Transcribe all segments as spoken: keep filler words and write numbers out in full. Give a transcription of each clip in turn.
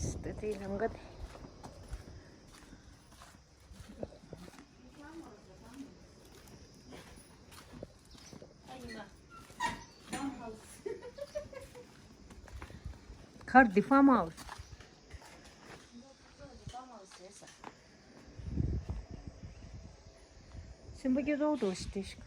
ད་དེའི་ལམ་ཀ་དེ། གར་འདི་ཕཱམ་ཧའུ་སི། སེམས་པ་སྐྱོ་ཙོག་འགྲོ་ཞིག་དེ་ཞིག་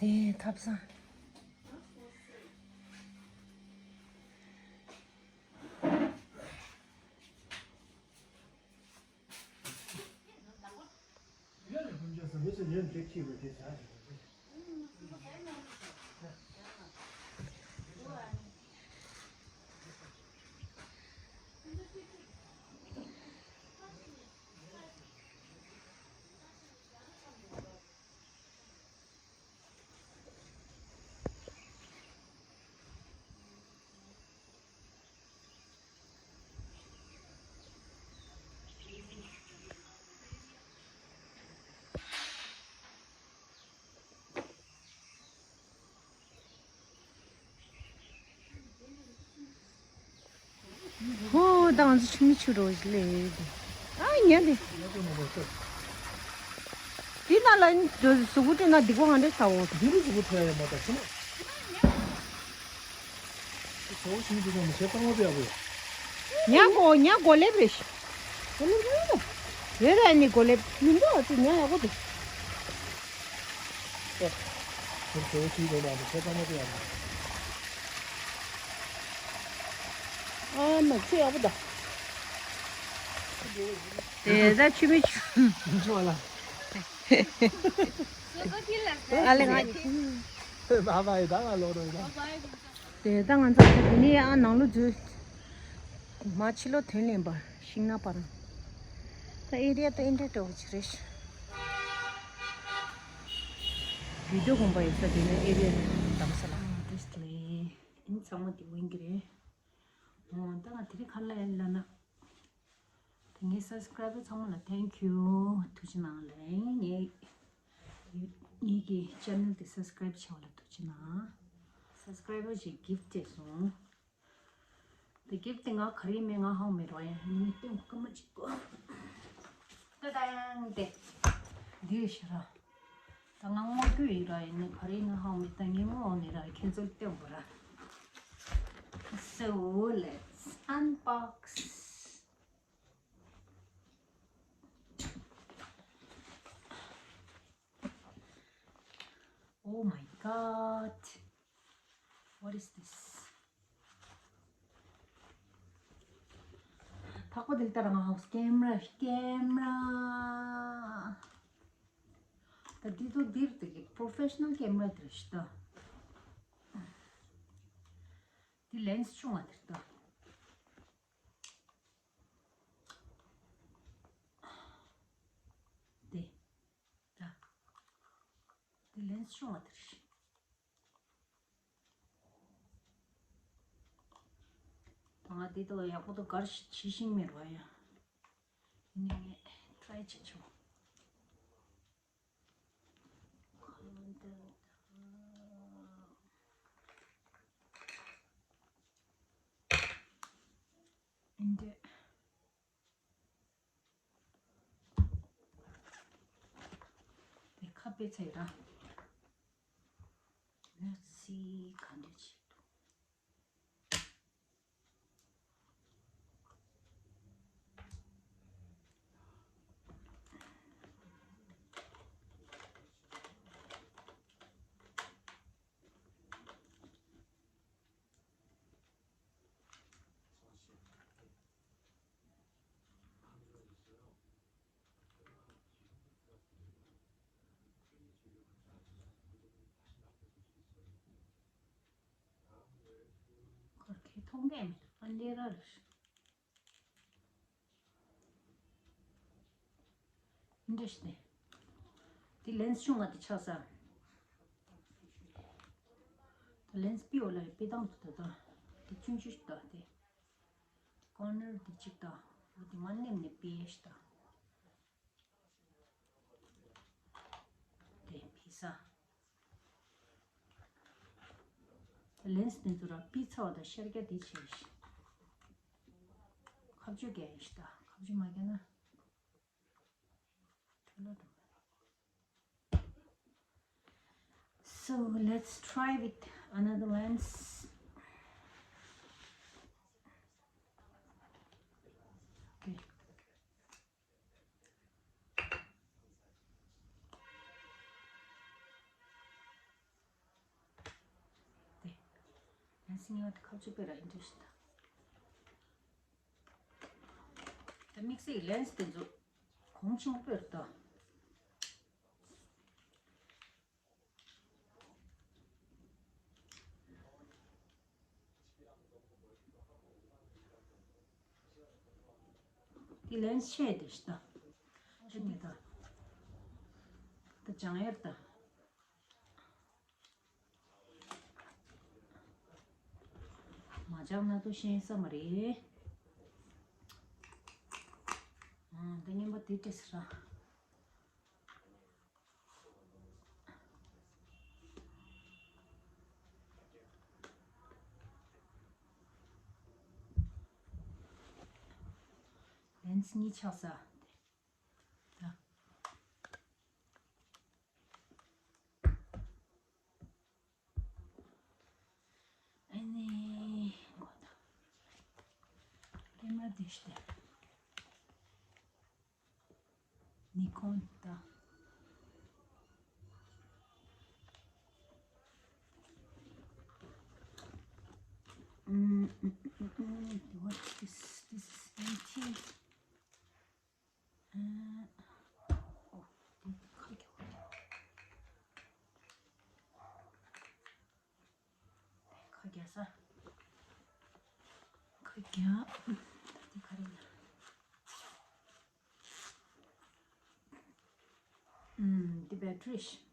དེ་ཐབ་ཚང་། ཧོ། ད་ང་ཚོ་ཆུ་མིག་ཆུ་རོ་ལེ། ཨ་ཉལ་ལེ། དེ་ན་ལ་གཟུགས་པོ་སྤྲད་ན་སྡིག་པ་ང་འདྲ་ཚ་བོ། འདི་རུ་གཟུགས་པོ་ཐོན་ཡོད་མ་ད་ཆུ་མ། ཉ་གོ་ཉ་གོ་ལེབ་རེ་ཤི། གོ་ལེབ་རེ་རེ་ནི་གོ་ལེབ་མི་འདུག་ཨ་ཙི་ཉ་ཡག་པོ་འདུག་ཨ་མ་ཆུ་ཡག་པོ་འདུག་དེ་ད་ཆུ་མིག་ཆུ། ཨ་ལེ་ང་། དེ་ད་ང་ཚོ་དེ་ནས་ཨ་ནང་ལོ་འཛུལ། མ་ཕྱི་ལོ་ཐོན་ལེན་པ་ཤིང་ནགས་པ་རང་། ད་ཨེ་རི་ཡ་ད་ཨེ་འདྲ་འདྲ་བོ་ཅིག་རེད་ཤག་བི་ཌིའོ་དགོངས་པ་ཡོད་ས་དེ་ནས་ཨེ་རི་ཡ་དང་ས་ལ། ཨིན་ཚང་མ་དེ་ཝིང་གི་རེད། འོ་ད་ང་དེ་རིང་ཁ་ལ་ཡ་ལ་ན། དེ་ངའི་སབ་སི་ཀ་རའི་བར་ཚང་མ་ལ་ཐེང་ཀིའུ། ཐུགས་རྗེ་གནང་ལེ། ངའི་ངའི་གི་ཆེ་ནལ་དེ་སབ་སི་ཀ་རའིབ་བྱས་པ་ལ་ཐུགས་རྗེ་གནང་། སབ་སི་ཀ་རའི་བར་ཞིག་གིཕ་ཊི་སྤྲད་སོང་། དེ་གིཕ་ཊི་དེ་ང་ག་རེ་མེད་ང་ཧ་གོ་མེད་རོ་ཡ། ཡིན་ནའི་སྟོན་སྐར་མ་གཅིག་གོ། ད་ད་ཡང་དེ་འདི་རེད་ཤག་ར། ད་ང་སྔོག་རྒྱུ་ཡིན་ར། ཡིན་ནའི་ག་རེ་ང་ཧ་གོ་མེད། ད་ངས་སྔོག་འོང་ནས་ར་ཁྱེད་ཚོར་སྟོན་དགོས་ར། So let's unbox. Oh my God. What is this? ཐག་པ་འདི་ལྟར་ང་ཧོ་ཀེམ་ར་ཀེམ་ར། ད་འདི་ཚོ་འདིར་དེ་གི་པོ་རོ་ཕེ་ཤི་ནལ་ཀེམ་ར་དེ་རེད་ཤག་ད། འདི་ལེན་སི་ཆུང་བ་དེ་རེད་ད། དེ། ད། དེ་ལེན་སི་ཆུང་བ་དེ་རེད། ད་ང་དེ་དག་ཡག་པོ་དུ་གར་ཞིག་བྱེད་ཤེས་མེད་རོ་ཡ། ཡིན་ནའི་ངས་ཊ་རའི་བྱེད་ཆོག་འདི། དེ་ཁ་དཔེ་ཚེ་ར། Let's see ག་འདྲ་བྱེད་འདུག་ཁོར་ཁེ་མཐོང་མཁན་མི་འདུག་ཨ་ལེ་ར་རེད། འདྲི་ཤི་ནས། དེ་ལེན་སི་ཆུང་བ་དེ་ཆགས་ས། ད་ལེན་སི་པི་འོ་ལ་རེ་པི་དང་དུ་ད་ད། དེ་ཆུང་ཆུང་ཞིག་ད་དེ། ཀོར་ནར་དེ་གཅིག་ད། འོ་དེ་མ་ནེམ་ནེ་པི་ཡེ་ཞིག་ད། དེ་ཕི་ས། ད་ལེན་སི་དེ་ཚོ་ར་པི་ཚ་བ་ད་ཤར་རྒྱ་དེ་ཆེ་ཞིག་ཁ་བཅུ་རྒྱ་ཡེ་ཞིག་ད། ཁ་བཅུ་མ་རྒྱ་ན། So let's try with another lens. Okay. ལེན་སི་གཉིས་པ་དེ་ཁ་བཅུ་པའི་ར་ཨིན་ཏྲེ་ཤི་ད། ད་དམིགས་བསལ་ལེན་སི་དེ་ཚོ་གོང་ཆེན་པོ་སྤེལ་ཏོ། དེ་ལན་ཆེ་དེ་ཤི་ད། ཤི་མི་ད། ད་ཅང་ཡར་ད། མ་ཅང་ན་དུ་ཤེས་ས་མ་རེད། ཨང་། ད་ཉན་པ་དེ་དྲི་ས་ར། ལན་སི་གཉིས་ཆགས་ས། ད། ཨ་ནི། ཀེ་མ་ར་དེ་ཤི་ཏེ། ནི་ཁོན་ད། ཨུམ། What is this? This is empty. ཨོ། དེ་ཁ་རྒྱག་ཁ་རྒྱག་ས། ཁ་རྒྱག་དེ་ག་རེ་ཡིན། ཨུམ། དེ་བེ་ཊི་རི་ཤི།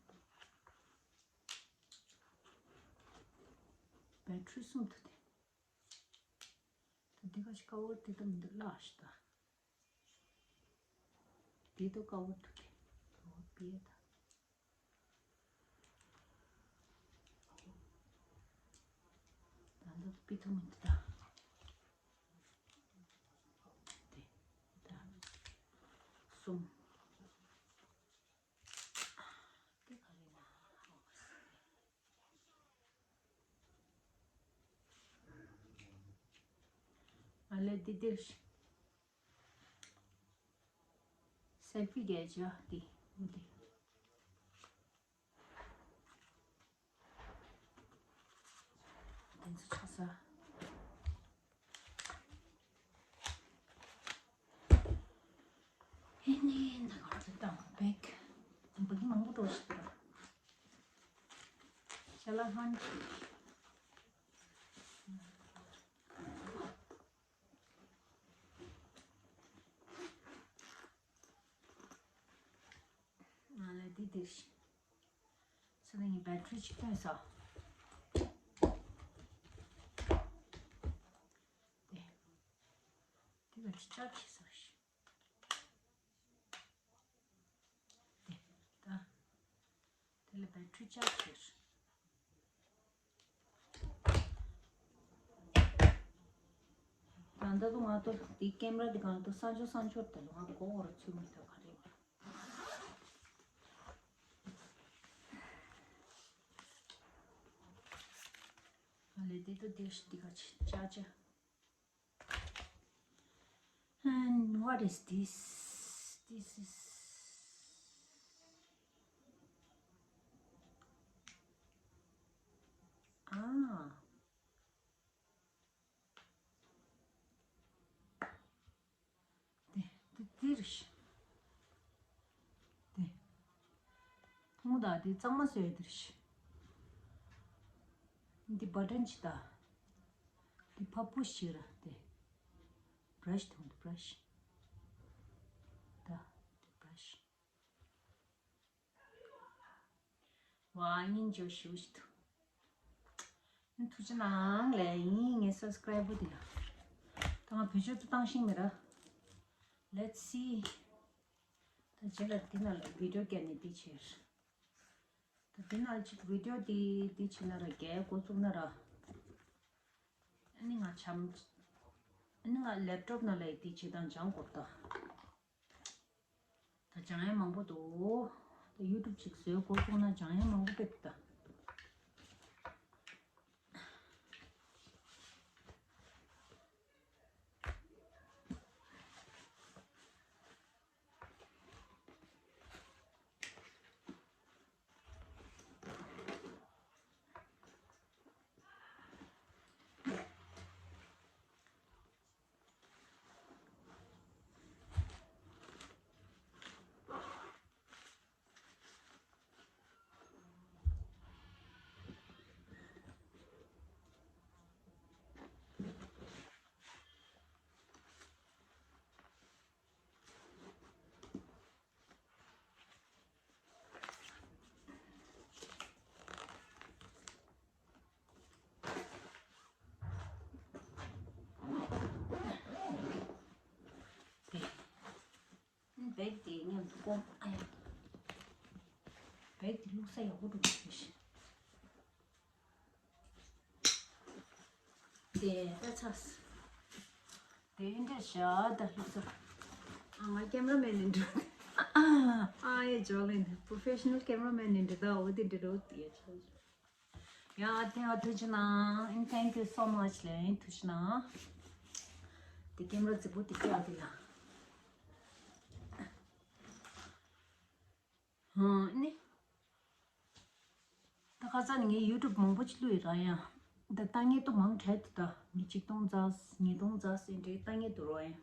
བེ་ཊི་རི་གསུམ་འདུག་སྟེ། ད་འདི་ག་ཅི་ཀ་བར་དེ་ད་མི་འདུག་ལགས་ཤི་ད། འདི་ད་ཀ་བར་འདུག་སྟེ། ཀ་བར་པི་ཡ་ད། ད་འདི་པི་ཐུ་མི་འདུག་ད། དེ་ད་གསུམ། དེ་ག་རེ་ན། ཨ་ལེ་དེ་དེར་ཤི། སེལ་ཕི་རྒྱག་བྱ་དེ་འོ་དེ། དེ་ཚོ་ཆགས་ས། ཨེ་ནི་ན་ག་ཚོད་དང་བེག་བེག་མང་པོ་འགྲོ་ཞིག་འདུག་ཤ་ལ་ཧན། ང་ལ་འདི་འདིར་ཤི། ས་ནི་ངའི་བེ་ཊི་རི་ཅིག་ཐོན་ས། དེ། དེ་བེ་ཊི་རི་ཅར་ཇི་བྱེད་ས་ཤི། དེ། ད། དེ་ལ་བེ་ཊི་རི་ཅར་ཇི་བྱེད། ད་ལྟ་དུ་ང་ཚོ་དེ་ཀེམ་ར་དེ་གང་དུ་གསང་སྤྱོད་གསང་སྤྱོད་དེ་ལ་ང་མགོ་བོར་ཚུད་མི་ཐུབ་ག་རེ་བ། ཨ་ལེ་དེ་དུ་དེ་ཤི་དེ་ག་ཆི་ཅ་ཅ། And what is this? This is ah. དེ་དེ་དེ་རེད་ཤི། དེ། ཐུང་ད་དེ་གཙང་མ་བཟོས་དེ་རེད་ཤི། འདི་བ་ཊན་ཅི་ད། འདི་ཕ་པུ་ཤི་ར་དེ། བྷ་ར་ཤི་ཐུང་དེ་བྷ་ར་ཤི། ད་དེ་བྷ་ར་ཤི། ཝ་ཡིན་ཇོ་ཞུ་ཞིག་ཐུ། ཐུགས་རྗེ་གནང་ལེ་ཡིན་ངའི་སབ་སི་ཀ་རའི་བར་དེ་ལ། ད་ང་བེད་སྤྱོད་དུ་བཏང་ཤེས་མེད་ར། Let's see. ད་རྗེས་ལ་འདི་ནང་ལ་བི་ཌིའོ་བརྒྱབ་ནས་འདི་བྱེད། ད་འདི་ནང་ཅིག་བི་ཌིའོ་འདི་འདི་བྱེད་ན་ར་རྒྱལ་འགོ་བཙུགས་ན་ར། ཨ་ནི་ང་བྱམས། ཨ་ནི་ང་ལེབ་ཊོབ་ནང་ལ་འདི་བྱེད་སྟངས་སྦྱང་དགོས་ད། ད་སྦྱང་ཡ་མང་པོ་འདུག་ད་ཡུ་ཊུབ་ཅིག་བཟོས་འགོ་བཙུགས་ན་སྦྱང་ཡ་མང་པོ་ཕེབས་ད། དེ། བེག་དེ་མཉམ་དུ་སྐོང་། ཨ་ཡ། བེག་དེ་བླུགས་ས་ཡག་པོ་འདུག་ཞེས། དེ་ད་ཚ། དེ་འདྲ་བཞག་ད་བླུགས་ས། ཨ་ང་ཀེམ་ར་མེན་ནི་འགྲོ། ཨ་ཡ་ཇོ་ལིན་པོ་རོ་ཕེ་ཤ་ནལ་ཀེམ་ར་མེན་ནི་འགྲོ་ད། འོ་དེ་འདྲ་འགྲོ་དེ་ཡ་ཆོ། ཡ་ཐེ་ཨ་ཐུགས་རྗེ་གནང་། Thank you so much ལེ། ཐུགས་རྗེ་གནང་། དེ་ཀེམ་ར་རྫིག་པོ་དེ་སྐྱེ་བ་དེ་ལ། ཧང་ནི། ད་ཁ་སང་ནི་ངས་ཡུ་ཊུབ་མང་པོ་ཅིག་བླུགས་ཡོད་ར་ཡ། ད་ལྟ་ངས་ཏོ་མང་དྲགས་དེ་ད་མི་ཆིག་སྟོང་ཙམ་ཉིས་སྟོང་ཙམ་ཟིན་འདྲའི་ལྟ་ངས་འདུག་རོ་ཡ།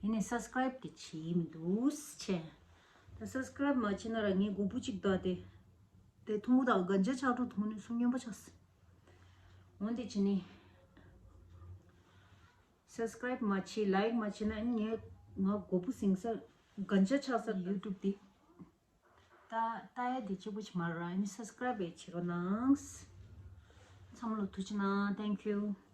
ཡིན་ནའི་སབ་སི་ཀ་རའིབ་དེ་བྱེད་མི་འདུག་ཟེར་བྱས། ད་སབ་སི་ཀ་རའིབ་མ་བྱེད་ན་ར་ངའི་མགོ་བུ་གཅིག་ད་དེ། དེ་ཐུང་པོ་དང་གན་ཇ་ཆག་འགྲོ་ཐུང་ནི་སུ་སྨྱོན་པ་ཆགས་སི། འོན་ཏེ་བྱེད་ནི། སབ་སི་ཀ་རའིབ་མ་བྱེད་ལའིག་མ་བྱེད་ན་ངས་ང་མགོ་བུ་ཟིང་ས་གན་ཇ་ཆགས་ས་ཡུ་ཊུབ་དེ། ད་ལྟ་ཡ་དེ་གཅིག་པུ་ཅིག་མ་ར་ཨ་ནི་སབ་སི་ཀ་རའིབ་བྱེད་རོགས་གནང་། ཚང་མ་ལ་ཐུགས་རྗེ་གནང་། Thank you.